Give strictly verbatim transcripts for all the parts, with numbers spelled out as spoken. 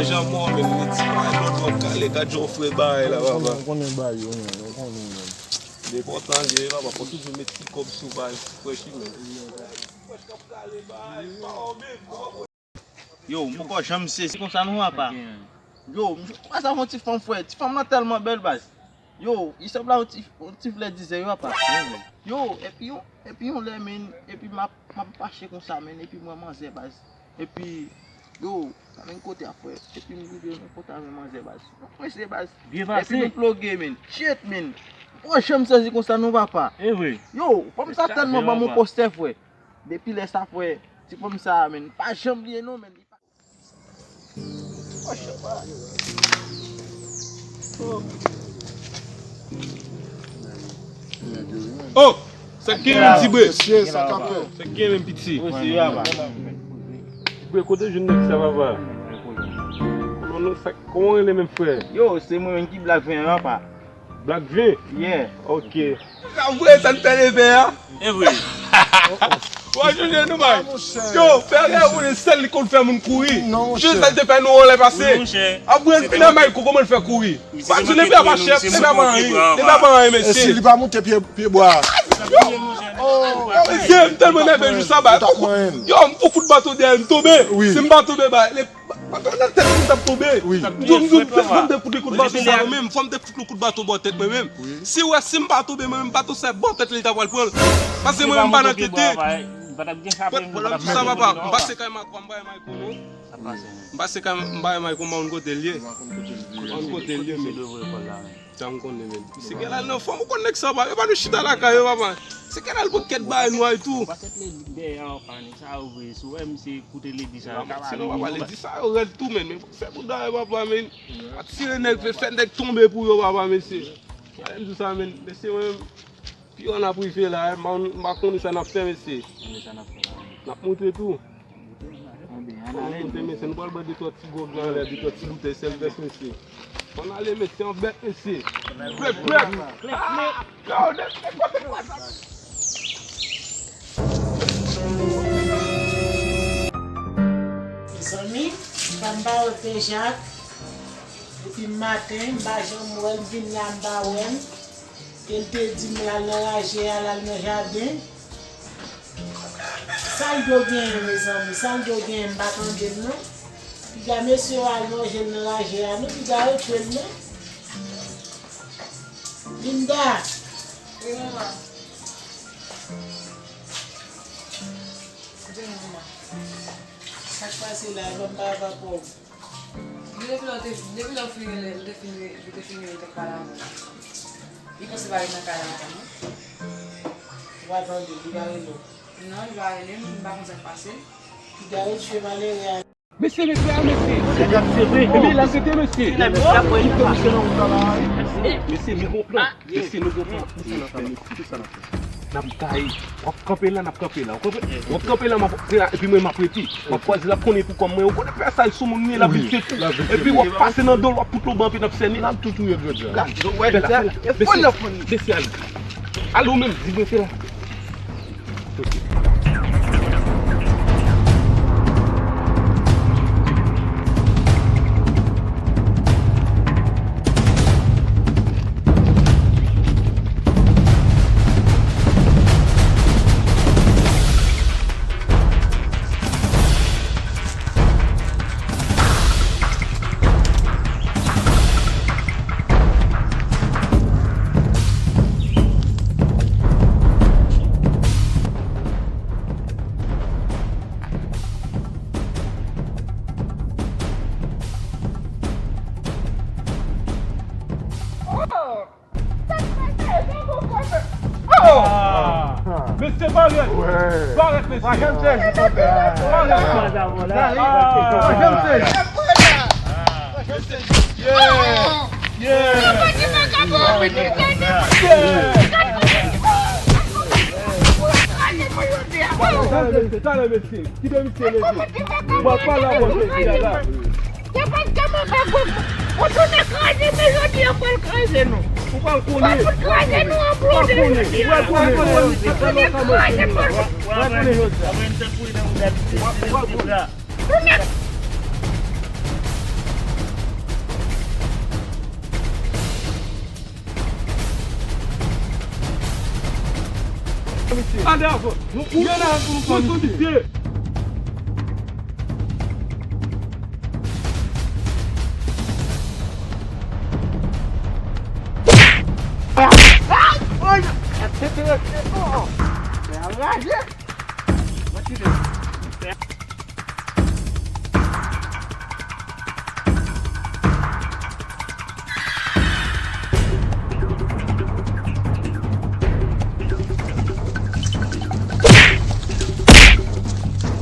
Jan mò, men, men ti bagay lòt w ap kale, gad jan w fre bagay la, papa. Ou konnen bagay yo, men, ou konnen, men. Enpòtan li ye, papa, fò toujou met ti kòb sou bagay, fresh, men. Yo, m poko janm sezi konsa non, papa. Yo, m jwenn kwa sa yon ti fanm, frè. Ti fanm nan tèlman bèl, baz. Yo, li sanble yon ti, yon ti flè dizè, yo, papa. Yo, epi yon, epi yon lè, men, epi m ap, m ap mache konsa, men, epi m wè manzè, baz. Epi, yo, sa menm kote a, frè. Epi m rive nan kote a, men manzè, baz. Mwen prese, baz. Byen pase. Epi nou ploge, men. Shit, men. M poko janm sezi konsa non, papa. E vre. Yo, fanm sa tèlman ban m yon postè, frè. Depi lè sa, frè, ti fanm sa a, men, pa janm bliye non, men. Oh! Sa k gen menm, Tibre? Mesye, sa k ap fè? Sa k gen menm, piti? Tibre, kote w jwenn nèg sa, papa? Konnen sa, kòman w rele menm, frè? Yo, se mwen menm ki Black Vin an, papa. Black Vin? Yeah. Ok. Sa vre, sa n fè leve a? E vre. Wa chanje nou bay. Yo, Ferre ou se sèl li konn fè moun kouri. Jis sa l te fè nou an lè pase. Apre l fin a Mayko, kòman l fè kouri? Pa di leve a pa chèf, leve a pa anyen. Leve a pa anyen, mesye. E si li pa moute pye, pye bwa? Yo, mesye, m tèlman nève jou sa ba. Yo, m fou kout bato dèyè, m tonbe. Si m pa tonbe, ba, Mwen pa nan tèt mwen t ap tonbe. Wi. Yo, m di w, fò m te fout li kout bato sa mwen menm, fò m te fout li kout bato bò tèt mwen menm. Wi. Si w wè si m pa tonbe mwen menm, bato sa bò tèt li li ta pral pran l. Paske mwen menm m pa nan tete. Pwèt pwèt, m di sa papa, m pase kay Mayko, m pa wè Mayko non. M pase kay, m pa wè Mayko, m pa konn kote l ye. M pa konn kote l ye, men. Jan m konnen menm. Misye gen lal nan fòm, ou konn nèg sa, papa. Yo pa nou chita lakay yo, papa. Misye gen lal pou kèt bagay nwa e tou. Pase ledi dèyè an, pa ni sa yo vre. Si w wè misye koute ledi sa yo, ka pale. Sinon, papa, ledi sa yo rèd tou, men. Men fè bouda yo, papa, men. Pa tire nèg, fè, fè nèg tonbe pou yo, papa, mesye. Pale m di sa, men. Mesye, mwen menm, pi w n ap rive la, m pa, m pa konnen sa n ap fè, mesye. Konnen sa n ap fè la, men. N ap monte tou. Ann ale, mesye, nou pral bwè de twa ti gwòg la anlè, de twa ti boutèy Selves, mesye. Ann ale, mesye, anbèt, mesye. Klèk, klèk. Klèk, klèk. Ah! Yo, de, de kote kwa sa? Mezanmi, m pa m pa wè Pè Jak. Depi maten, m pa janm wè l, m vin la, m pa wè l. E l te di m l al nan raje a, l al nan jaden. Sa l do genyen, mezanmi? Sa l do genyen? M pa tande l non. Piga mesye yo al manje l nan raje a non, piga yo tchwe l non. Linda. Wi, manman. Kote manman? Sa k pase la, e ban m pa rapò. Li depi lè w te, depi lè w fin rele l, li te fin re-, li te fin rele l te pale avè w. Li panse pa ret nan kay la ankò non. Ou pa tande, li pa rele w? Non, li pa rele m, m pa konn sa k pase. Piga yo tchwe malere a. Mesye, mesye, a, mesye. Se vre. Epi l ap rete, mesye. Kite misye nan wout la la. Mesye, nou gon plan. Mesye, nou gon plan. Kisa n ap fè? Kisa n ap fè? N ap gaye. W ap kanpe la, n ap kanpe la. W konprann? W ap kanpe la, m ap, epi mwen, m ap rete. M ap kwaze l, ap konnen pou kòm mwen. Ou konnen pè sa, sou moun li ye, l ap vin fè tou. Epi w ap pase nan do l, w ap fout lòbèy anpi n ap sènen. N ap tou touye l jodi a. Fè la, fè la. Mesye, mesye, ale. Ale ou menm, di mwen fè la. Oh! Mesye, parèt! Parèt, mesye! Parèt! Parèt! Mesye! Yeah! Yeah! Talè, mesye, talè, mesye. Kite misye leve. Mwen pale avè w, mesye a la. Se paske mwen pa gwo. Ou tounen kraze, men jodi a, fò l kraze nou. Ou pral konnen. Fò l kraze nou an blode jodi a. Ou pral konnen. Ou pral konnen. Ou pral konnen jodi a. Ou pral konnen. Tounen. Andè avè. Mwen, mwen, mwen sou misye.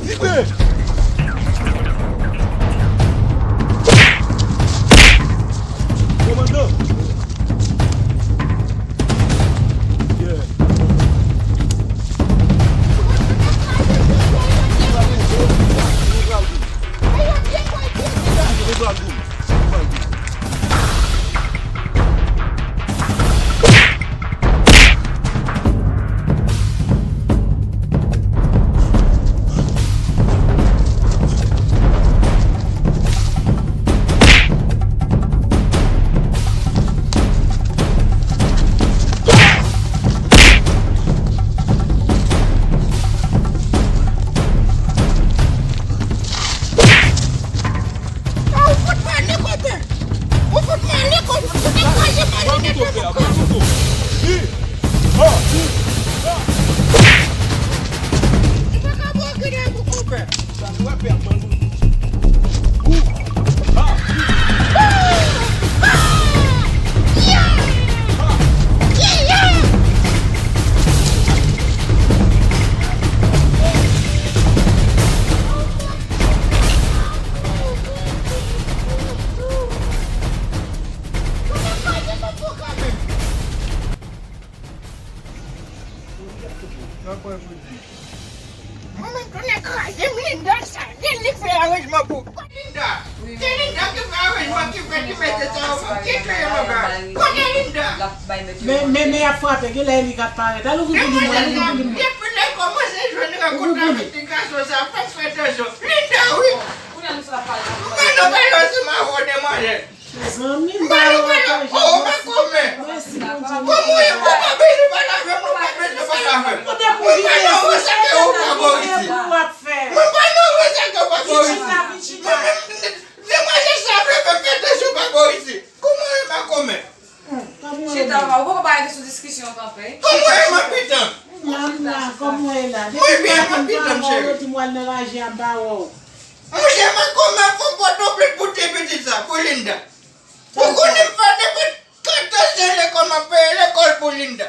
Vibre! Kòmandan! Yeah. Ah, ou fout mal, nèg konpè. Ou fout mal, nèg konpè. Ou fout kraze mal, nèg konpè. Ou pa ka bò grenn pou konpè. Mwen menm tounen kraze m, Linda sa, se li k fè aranjman pou. Linda, se Linda ki fè aranjman ki fè ti mesye sa yo ki kreye bagay. Kote Linda? Men, men, men y ap frape, genlè e li k ap parèt. Al ouvri pou li, mwen, al ouvri pou li, mwen. Depi lè kòmanse jwenn rankont avèk ti gason sa, fè m fè tansyon. Linda, wi. Mwen nan pale ansanm avè w, demwazèl. Mezanmi, m ba yo anpil. Oh, makomè. Mèsi, Bondye. Kòman w ye? Ou pa bezwen pale avè m, ou pa bezwen pale avè m. Mwen pa nan ranse ke ou pa bò isi. Mwen pa nan ranse ke ou pa bò isi. Mwen menm, demwazèl sa vle fè m fè tansyon pa bò isi. Kòman w ye, makomè? Chita, ou poko pa rete sou diskisyon kanpe. Kòman w ye, mapitanm? Mwen la, kòman w ye la? Mwen byen, mapitanm, cheri. Ou di m w al nan raje a, m pa wè w. Monchè, makomè, fò m pote yon plent pou ti pitit sa, pou Linda. Ou konnen m fè depi katòz zan lekòl, m ap peye lekòl pou Linda.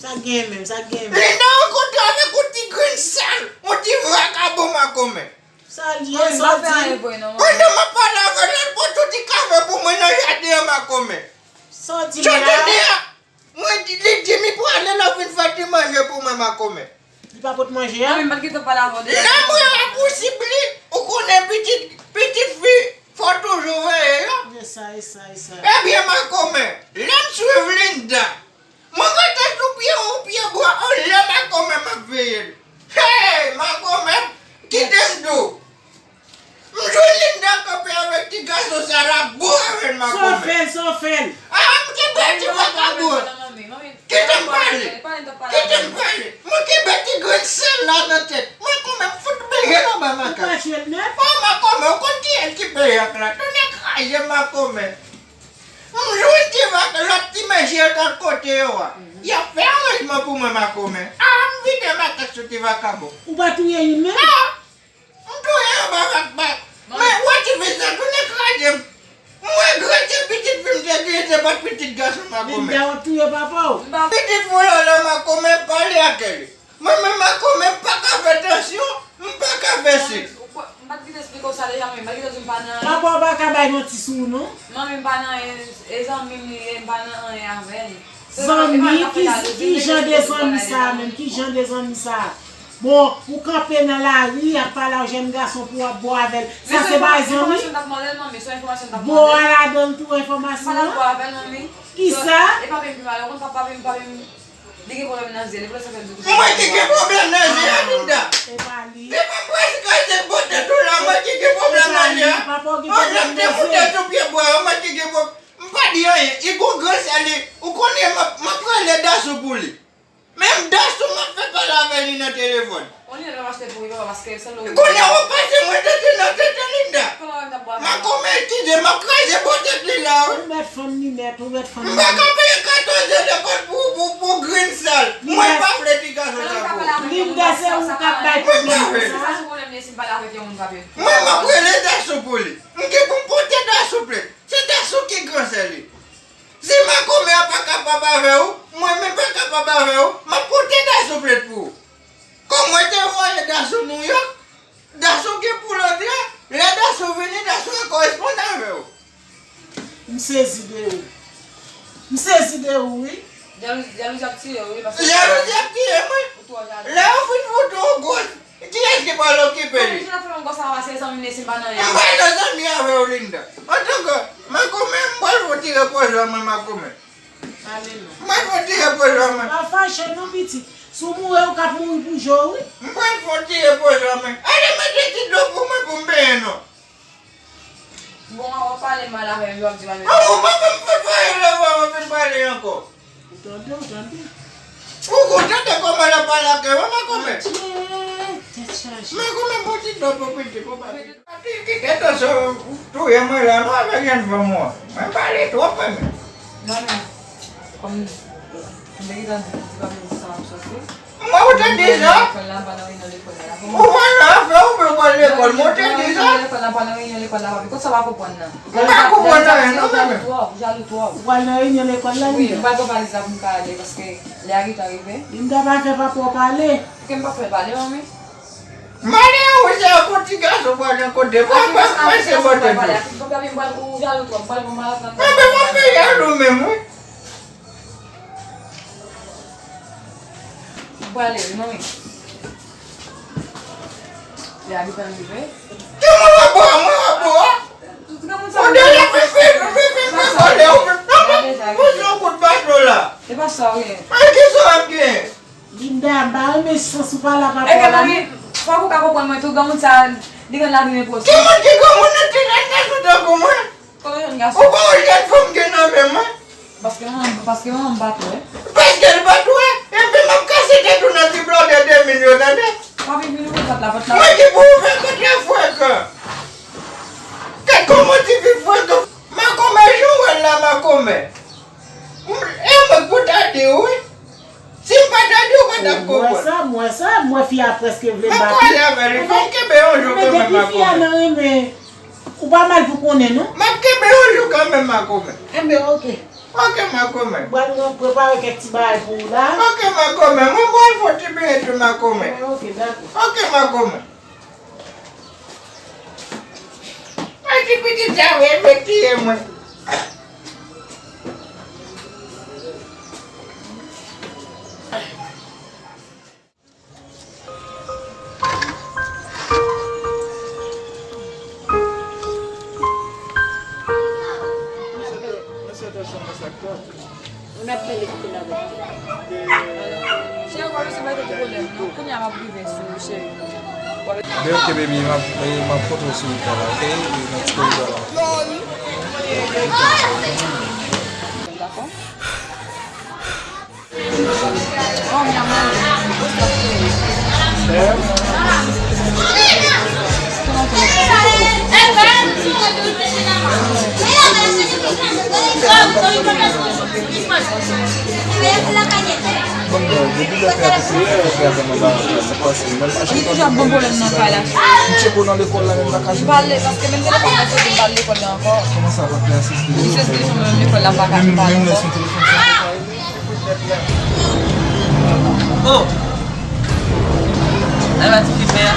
Sa k gen menm, sa k gen menm? Linda rankontre avèk yon ti grenn sal, yon ti vakabon, makomè. Sa l ye, sa l di? Pandan m ap pale avè l, l al pote yon ti kafe pou mwen nan jaden an, makomè. Sa w di m la? Sa w tande a? Mwen di, li di m li prale, l ap vin fè ti manje pou mwen, makomè. Li pa pot manje a? Mwen menm m pa t gentan pale avè w deja. Lè mwen rapousib li, ou konnen pitit, pitit fi, fò toujou veye yo. E sa, e sa, e sa. Ebyen, makomè, lè m swiv Linda, mwen rete sou pye yon pye bwa, yon lè makomè m ap veye l. Hey, makomè, kite m di w. M jwenn Linda kanpe avèk ti gason sa l ap bo avè l, makomè. Sa w fè l, sa w fè l? Ah, m kenbe ti vakabon. Kite m pale. Kite m pale. Mwen kenbe ti grenn sèl la nan tèt. Makomè, m fout beye l anba makak. Ou pa tchwe l nèt? Oh, makomè, ou konn kiyès ki peye ak la? Tonnè kraze, makomè. M jwenn ti vak, lòt ti mesye yo t al kote yo a. Y ap fè aranjman pou mwen, makomè. Ah, m vide makak sou ti vakabon. Ou pa touye youn menm? Ah! M touye anba vak ba. Men, wè ti fi sa tounen kraze m. M regrete pitit fi m te genyen, se pa t pitit gason makomè. Linda, w ap touye papa w. Pitit fi w la, makomè, pale ak li. Mwen menm makomè, m pa ka fè tansyon, m pa ka fè sik. M pa t gentan esplike w sa deja, men m pa t gentan di m pa nan anyen. Papa w pa ka bay manti sou ou, non. Manmi m pa nan anyen, e zanmi m li ye, m pa nan anyen avè l. Zanmi, ki, ki jan de zanmi sa a menm? Ki jan de zanmi sa a? Bon, ou kanpe nan lari, y ap pale ak jèn gason pou w ap bo avè l. Sa se pa zanmi? Bo a ladan l tou enfòmasyon an? Kisa? Mwen ki gen pwoblèm nan je a, Linda. Se pa li. Depi m prèske kraze bò tèt ou la, mwen ki gen pwoblèm nan je a. Ou lè m te moute sou pye bwa, mwen ki gen pwoblèm. M pa di anyen. Li gon gran sèl li. Ou konnen m ap, m ap rele Dasou pou li. Menm Dasou m ap fè Nan telefòn. Kounye a w ap achte pou li, papa, paske se lo. Kounye a w ap pase mwen tete nan tete Linda. Makomè ki de m ap kraze bò tèt li la, wi. Ou mèt fann li nèt, ou mèt fann li nèt. M pa ka peye katòz an lekòl pou, pou, pou grenn sal. Mwen pa vle ti gason sa pou. Linda, se ou k ap bay pwoblèm sa. Mwen pa vle. Mwen m ap rele Dasou pou li. M gen pou m pote Dasou plent. Se Dasou ki gran sè li. Si makomè a pa kapab avè w, mwen menm pa kapab avè w, m ap pote Dasou plent pou ou. Kòm mwen te voye Dasou Nouyòk, Dasou gen pou l antre, lè Dasou vini, Dasou a koresponn avè w. M sezi de ou. M sezi de ou, wi. Jalouzi, jalouzi ap tiye w, wi, paske. Jalouzi ap tiye mwen. Ou twò jalou. Lè yo fin fout ou gwòs, kiyès ki pral okipe li? Kòm jan fè yon gwòs ava se zanmi m, si m pa nan anyen. M pa nan zanmi avè w, Linda. Antouka, makomè, m pral fè w ti repoze mwen, makomè. Ale non. M pral fè w ti repoze mwen. Pa fache non, pitit. Si w mouri, ou k ap mouri pou je w, wi. M pral fè w ti repoze mwen. Ale mete ti dlo pou mwen pou m benyen non. Bon, w ap pale mal avè m, w ap di m al mete. Ou pa konn pwoteje lè w ap vin pale ankò. Ou tande, ou tande. Ou konn tande kòman l ap pale ak mwen, makomè? Adye, tèt chaje. Makomè, bon ti dòp pou piti, pou pa piti. Kite dosye touye mwen la, non, avèk jèn fanm ou an. Mwen pale twòp, mwen menm. Manmi, kòm m te gentan di, di pa vle di sa ap soti. Mwen ou te di sa? Lekòl la, m pa nan reyinyon lekòl la. Ou pa nan afè ou, men ou pa lekòl, mwen ou te di sa? Lekòl la, m pa nan reyinyon lekòl la, papi. Kot sa w pa konprann nan? Ou pa konprann anyen, non, mwen menm. Ou jalou twòp, ou jalou twòp. Ou pral nan reyinyon lekòl la, Linda? Wi, m pral pran valiz la pou m ka ale, paske lè a gentan rive. Linda, pa fè papa w pale. Poukè m pa fè l pale, manmi? Male a ou se yon ti gason pral nan kote. Mwen pa prese pote tou. Papi, m pral, ou jalou twòp, m pral pran valiz la. Mwen menm, mwen pe jalou menm, wi. Ou prale, wi, manmi. Lè a gentan rive. Ki moun wè bò a? Mwen wè bò a? Tout granmoun sa. Ou deja fin, fin, fin, fin, fin vòlè, ou fin, non, non, ou se yon kout bato la. E pa sa w gen. Mwen ki sa w ap gen? Linda, m pa renmen sans ou pale ak papa w la, non. Fòk ou ka konprann mwen tou, granmoun sa, li rann lavi m enposib. Ki moun ki granmoun nan ti nèg gason tankou mwen? Ou pa wè jèn fanm gen nan men mwen? Paske manman, paske manman m pa t wè. Paske l pa t wè? Epi m ap kase tèt ou nan ti blòdè de mil yo, tande? Papi, vin ouvri pòt la, pòt la. Mwen ki pou ouvè pòt la, frekan. Gad kòman tifi frekan. Makomè, jan w wè l la, makomè. E mwen k pou ta di w, wi. Si m pa ta di w, ou pa t ap konprann. Mwen sa, mwen sa, mwen fi a prèske vle bat ou. Mwen pale avè li, fò m kenbe yon jou kanmenm, makomè. Fi a nan renmen. Ou pa mal pou konnen, non? M ap kenbe yon jou kanmenm, makomè. Enben, oke. Oke, makomè. M pral prepare kèk ti bagay pou ou la. Oke, makomè. Mwen pral fè yon ti byen tou, makomè. Enben, oke, dakò. Oke, makomè. Mwen di pitit sa vle tiye mwen. Ou n ap pale pou kounye a. Cheri, ou pa bezwen bay tèt ou pwoblèm, non. Kounye a m ap rive sou ou, cheri. Men oke, baby, m ap, m ap kontre sou wout la, oke? Nan ti koridò la. Dakò. Li toujou ap ban pwoblèm nan kay la. M tcheke w nan lekòl la menm nan kay. M pa ale, paske menm telefòn nan soti, m pa al lekòl la ankò. Kòman sa, pa t vle asiste? Misye se sou menm lekòl la, m pa ka, m pa al ankò. Oh! Sa va ti fi fè a?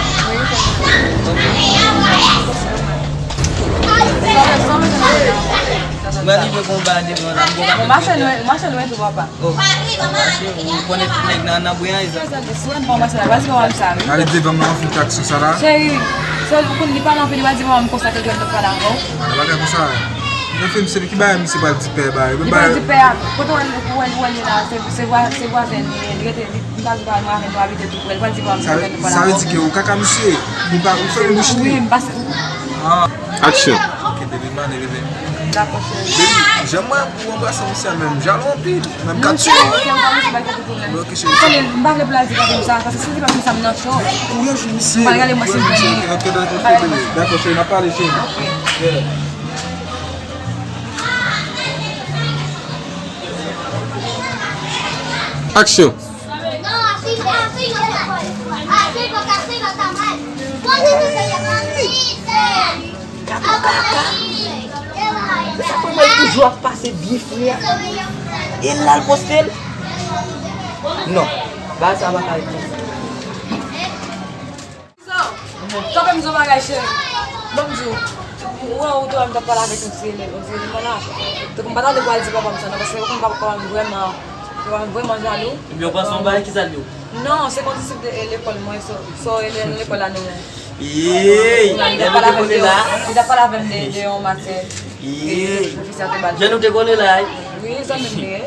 Mwen rive gon ba devan la. Bon, mache lwen, mache lwen tou, papa. Oh. Ou konnen ti nèg nan, nan bwen an, e sa. Si yon bon mache la, pa di papa m sa, wi. Ale devan mwen, an fin taksi sa la. Cheri, sèl ou konn li pale anpil, li pa di papa m konsa ke jwenn lòt pale avè w. Bagay konsa. Nan fim, se li ki bay misye pral di pè bagay. Li pral di pè a, kote w wè l, ou wè l, ou wè l ye la, se, se vwa-, se vwazen li ye, li rete, li, li pa di papa m avè nou abite tou prè, li pral di papa m sa vle di ke ou kaka misye, li pa, ou fèmen bouch li. Wi, m pase. Ah. Action. Ok, bebe, mande, bebe. Baby, jan mwen pou anbrase misye a menm, jalou anpil. Menm kat cheri. Bon, ok, cheri. Tande, m pa vle pou l al di papi m sa, paske si l di papi m sa, m nan cho. Kouri jwenn misye. M pral rale mwen si m konnen. Dakò, cheri, n ap pale, cheri. Yeah. Aksyon. Gade kaka. Se sa fè mwen toujou ap pase byen frè. E l al poste l. Non. Bagay sa pa ka ret konsa. Kanpe m di w bagay, cheri. Ban m di w. Ou wè, ou te wè m t ap pale avèk yon ti elèv, yon ti elèv la. Donk, m pa ta dwe pral di papa m sa, non, paske ou konn papa m vrèman, papa m vrèman jalou. Ebyen, ou panse yon bagay, kisa l di w? Non, se kondisip de, e, lekòl mwen, so, so, e, nan lekòl la, nou. Yey, li t ap pale avè m de, li t ap pale avè m de, de yon matyè. Yey. Pwofesè a te ba l. Jan nou te kole la, wi. Wi, zanmi m li ye.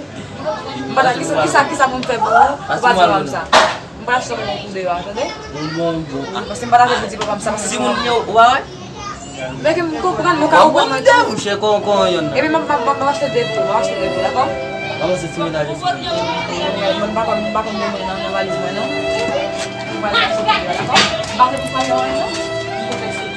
M pa ta, kisa, kisa, kisa pou m fè pou ou? Ou pa di papa m sa. M pral achte yon bon pou deyò a, tande? Yon bon, yon bon. Paske m pa ta vle di papa m sa, paske si moun yo, ou pa wè? Men ke m konprann, nou ka konprann mwen tou. Mouchè, kon, kon yon. Epi m ap, m ap, m ap achte de pou, m ap achte de pou, dakò? Kòman se ti menaj espri? Mwen pa konn, m pa konn de mwen nan, nan valiz mwen, non. M pral achte pou deyò a, dakò? M pa vle pou pale anyen, non. M konfese.